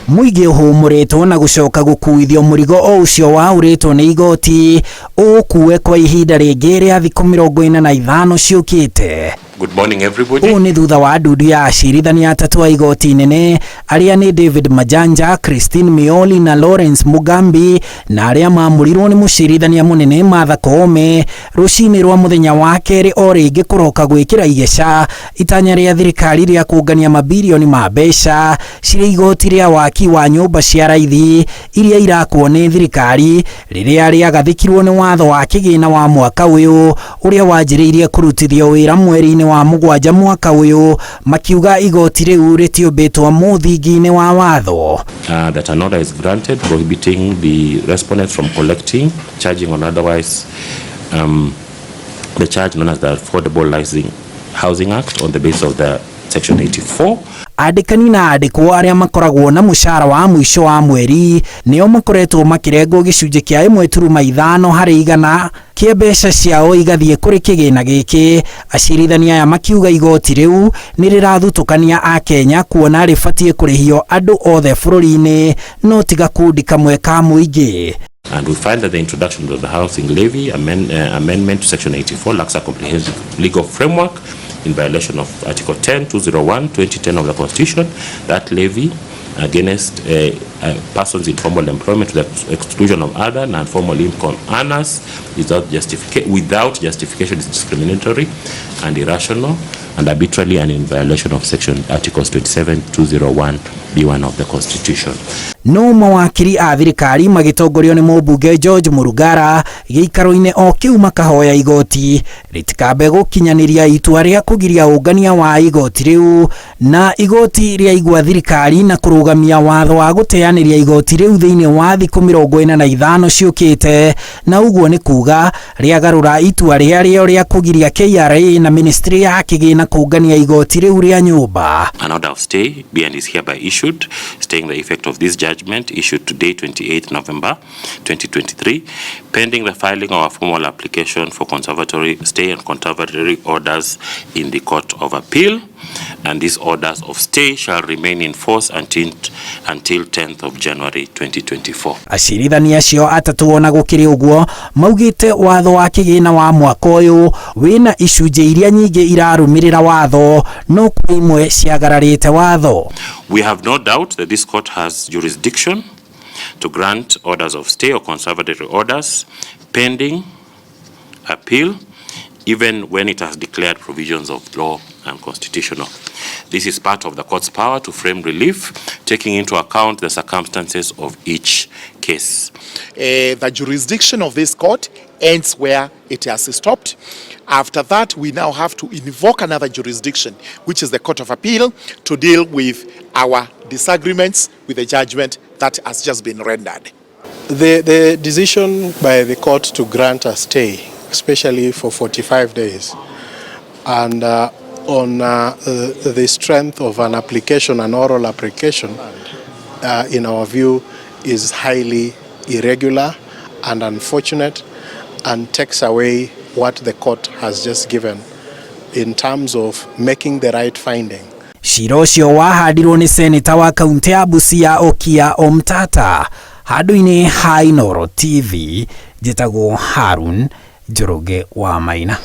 Mũingĩ ũhũmũrĩtwo na gũcoka gũkuithio mũrigo o ũcio waũrĩtwo nĩ igoti ũũkue kwa ihinda rĩngĩ rĩa thikũ 45 ciũkĩte. Good morning, everybody. Ũũ nĩ thutha wa ndundu ya acirithania atatũ a igoti inene arĩa nĩ David Majanja, Christine Mioli na Lawrence Mugambi, na arĩa maamũrirwo nĩ mũcirithania mũnene Martha Koome rũcinĩ rwa mũthenya wa kerĩ o rĩngĩ kũroka gwĩkĩra igeca itanya rĩa thirikari rĩa kũngania mabirioni ma mbeca cirĩ igoti rĩa waki wa nyũmba cia raithi iria irakwo nĩ thirikari rĩrĩa rĩagathĩkirwo nĩ watho wa kĩgĩna wa mwaka ũyũ ũrĩa wanjĩrĩirie kũrutithio wĩra mweri-inĩ wa mũgwanja mwaka ũyũ, makiuga igoti rĩu rĩtiũmbĩtwo mũthingi-inĩ wa watho. That an order is granted prohibiting the respondents from collecting, charging or otherwise the charge known as the Affordable Housing Act on the basis of the Section 84. Andĩkani na andĩkwo arĩa makoragwo na mũcara wa mũico wa mweri nĩo makoretwo makĩrengwo gĩcunjĩ kĩa 1.5% kĩa mbeca ciao igathiĩ kũrĩ kĩgĩna gĩkĩ. Acirithania aya makiuga igoti rĩu nĩ rĩrathutũkania Akenya kuona rĩbatiĩ kũrĩhio andũ othe bũrũri-inĩ no ti gakundi kamwe ka mũingĩ. And we find that the introduction of the housing levy amendment to Section 84 lacks a comprehensive legal framework in violation of Article 10, 201, 2010 of the Constitution. That levy against persons in formal employment to the exclusion of other non-formal income earners without justification is discriminatory and irrational and arbitrarily and in violation of Section Articles 27, 201, B1 of the Constitution. No mawakiri a thirikari magĩtongorio nĩ mũmbunge George Murugara gĩikaro-inĩ o kĩu makahoya igoti rĩtikambe gũkinyanĩria itua rĩa kũgiria ũngania wa igoti rĩu, na igoti rĩaigua thirikari na kũrũgamia watho wa gũteanĩria igoti rĩu thĩinĩ wa thikũ 45 ciũkĩte, na ũguo nĩ kuga rĩagarũra itua rĩarĩo rĩa kũgiria KRA na ministry ya kĩgĩna kũngania igoti rĩu rĩa nyũmba. An order of stay be and is hereby issued, staying the effect of this judgment issued today, 28 November 2023, pending the filing of a formal application for conservatory stay and conservatory orders in the Court of Appeal, and these orders of stay shall remain in force until 10th of January 2024. Acirithania acio atatũ ona gũkĩrĩ ũguo maugĩte watho wa kĩgĩna wa mwaka ũyũ wĩna icunjĩ iria nyingĩ irarũmĩrĩra watho no kwĩ imwe ciagararĩte watho. We have no doubt that this court has jurisdiction to grant orders of stay or conservatory orders pending appeal, even when it has declared provisions of law unconstitutional. This is part of the court's power to frame relief, taking into account the circumstances of each case. The jurisdiction of this court ends where it has stopped. After that, we now have to invoke another jurisdiction, which is the Court of Appeal, to deal with our disagreements with the judgment that has just been rendered. The decision by the court to grant a stay, especially for 45 days, and on the strength of an application, an oral application, in our view, is highly irregular and unfortunate, and takes away what the court has just given in terms of making the right finding. Cira ũcio wahandirwo nĩ seneta wa kaunti ya Busia Okiya Omtata. Handũ-inĩ ha Inooro TV, njĩtagwo Harun Njoroge wa Maina.